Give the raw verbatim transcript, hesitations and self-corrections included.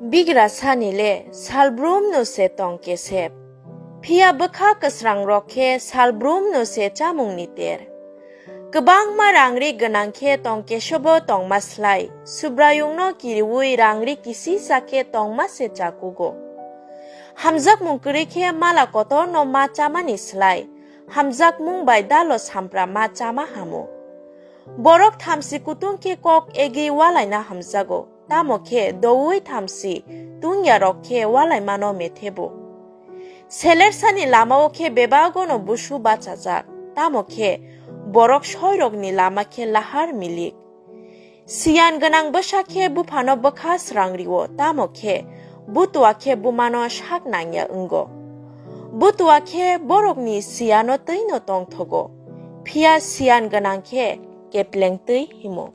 Bigrasani le sal brumno se tong kesep, phiya bwkha kwsrangrok khe sal brumno se chamungni ter. Kwbangma rang-ri gwnang khe tong kesebo tongma slai, Subraiyungno kiriui rang-ri kisisa khe tongma se chakugo. Hamjakmung kwrwi khe mala kotorno ma chamani slai, hamjakmung bai dalo sampra ma chama hamo. Borok thamsi kutung khe kok egwi walaina hamjago, tamo khe doui thamsi tungyarok khe walaimano methebo. Selersani lamao khe bebagono busu bachajak, tamo khe borok soirokni lama khe lahar milik. Siyan gwnang bwsa khe buphano bwkha srangrio, tamo khe butua khe bumano sak nangya wngo. Butua khe borokni siyano twino tongthogo, phiya siyan gwnang khe kepleng twi himo.